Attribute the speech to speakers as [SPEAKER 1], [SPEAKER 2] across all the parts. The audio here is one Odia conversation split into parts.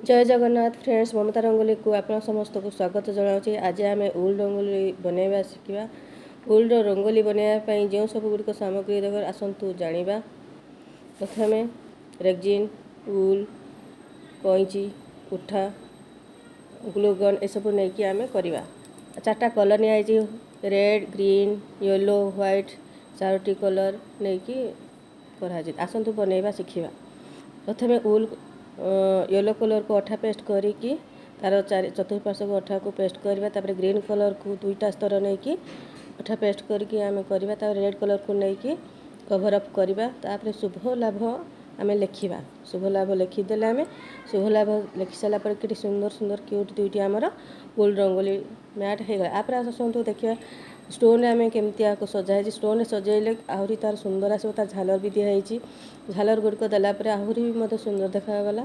[SPEAKER 1] ଜୟ ଜଗନ୍ନାଥ ଫ୍ରେଣ୍ଡସ୍, ମମତା ରଙ୍ଗୋଲିକୁ ଆପଣ ସମସ୍ତଙ୍କୁ ସ୍ୱାଗତ ଜଣାଉଛି। ଆଜି ଆମେ ଉଲ୍ ରଙ୍ଗୋଲି ବନେଇବା ଶିଖିବା। ଉଲ୍ର ରଙ୍ଗୋଲି ବନେଇବା ପାଇଁ ଯେଉଁ ସବୁ ଗୁଡ଼ିକ ସାମଗ୍ରୀ ଦରକାର, ଆସନ୍ତୁ ଜାଣିବା। ପ୍ରଥମେ ରେଜିନ୍, ଉଲ୍, କଇଁଚି, ଉଠା, ଗ୍ଲୁଗନ୍ ଏସବୁ ନେଇକି ଆମେ କରିବା। ଚାରିଟା କଲର୍ ନିଆଯାଇଛି, ରେଡ଼୍, ଗ୍ରୀନ୍, ୟେଲୋ, ହ୍ୱାଇଟ୍। ଚାରୋଟି କଲର୍ ନେଇକି କରାଯାଇଛି। ଆସନ୍ତୁ ବନେଇବା ଶିଖିବା। ପ୍ରଥମେ ଉଲ୍ ୟେଲୋ କଲର୍କୁ ଅଠା ପେଷ୍ଟ କରିକି ତାର ଚାରି ଚତୁଃପାର୍ଶ୍ୱକୁ ଅଠାକୁ ପେଷ୍ଟ କରିବା। ତାପରେ ଗ୍ରୀନ୍ କଲର୍କୁ ଦୁଇଟା ସ୍ତର ନେଇକି ଅଠା ପେଷ୍ଟ କରିକି ଆମେ କରିବା। ତାପରେ ରେଡ଼୍ କଲର୍କୁ ନେଇକି କଭର୍ ଅପ୍ କରିବା। ତାପରେ ଶୁଭ ଲାଭ ଆମେ ଲେଖିବା। ଶୁଭ ଲାଭ ଲେଖିଦେଲେ, ଆମେ ଶୁଭ ଲାଭ ଲେଖି ସାରିଲା ପରେ କେତେ ସୁନ୍ଦର ସୁନ୍ଦର କ୍ୟୁଟ୍ ଦୁଇଟି ଆମର ଉଲ୍ ରଙ୍ଗୋଲି ମ୍ୟାଟ୍ ହେଇଗଲା। ତାପରେ ଆସନ୍ତୁ ଦେଖିବା ଷ୍ଟୋନ୍ରେ ଆମେ କେମିତି ଏହାକୁ ସଜା ହେଇଛି। ଷ୍ଟୋନ୍ରେ ସଜେଇଲେ ଆହୁରି ତାର ସୁନ୍ଦର ଆସିବ। ତାର ଝାଲର ବି ଦିଆହେଇଛି। ଝାଲର ଗୁଡ଼ିକ ଦେଲା ପରେ ଆହୁରି ବି ମଧ୍ୟ ସୁନ୍ଦର ଦେଖାଗଲା।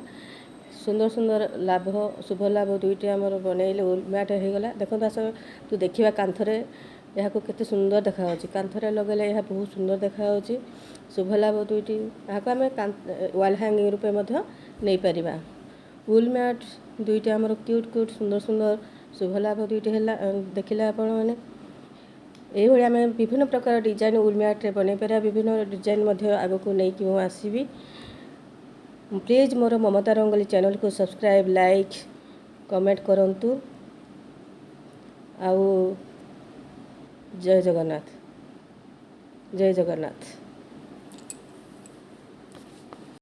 [SPEAKER 1] ସୁନ୍ଦର ସୁନ୍ଦର ଲାଭ, ଶୁଭ ଲାଭ ଦୁଇଟି ଆମର ବନେଇଲେ, ଉଲ୍ ମ୍ୟାଟ୍ ହେଇଗଲା। ଦେଖନ୍ତୁ, ଆସ ତୁ ଦେଖିବା କାନ୍ଥରେ ଏହାକୁ କେତେ ସୁନ୍ଦର ଦେଖାଯାଉଛି। କାନ୍ଥରେ ଲଗାଇଲେ ଏହା ବହୁତ ସୁନ୍ଦର ଦେଖାଯାଉଛି। ଶୁଭ ଲାଭ ଦୁଇଟି, ଏହାକୁ ଆମେ ୱାଲ୍ ହ୍ୟାଙ୍ଗିଂ ରୂପେ ମଧ୍ୟ ନେଇପାରିବା। ଉଲ୍ ମ୍ୟାଟ୍ ଦୁଇଟି ଆମର କ୍ୟୁଟ୍ କ୍ୟୁଟ୍, ସୁନ୍ଦର ସୁନ୍ଦର ଶୁଭ ଲାଭ ଦୁଇଟି ହେଲା। ଦେଖିଲେ ଆପଣମାନେ, ଏଇଭଳି ଆମେ ବିଭିନ୍ନ ପ୍ରକାର ଡିଜାଇନ୍ ଉଲ୍ ମ୍ୟାଟ୍ରେ ବନେଇ ପାରିବା। ବିଭିନ୍ନ ଡିଜାଇନ୍ ମଧ୍ୟ ଆଗକୁ ନେଇକି ମୁଁ ଆସିବି। ପ୍ଲିଜ୍ ମୋର ମମତା ରଙ୍ଗୋଲି ଚ୍ୟାନେଲକୁ ସବସ୍କ୍ରାଇବ୍, ଲାଇକ୍, କମେଣ୍ଟ କରନ୍ତୁ। ଆଉ ଜୟ ଜଗନ୍ନାଥ, ଜୟ ଜଗନ୍ନାଥ।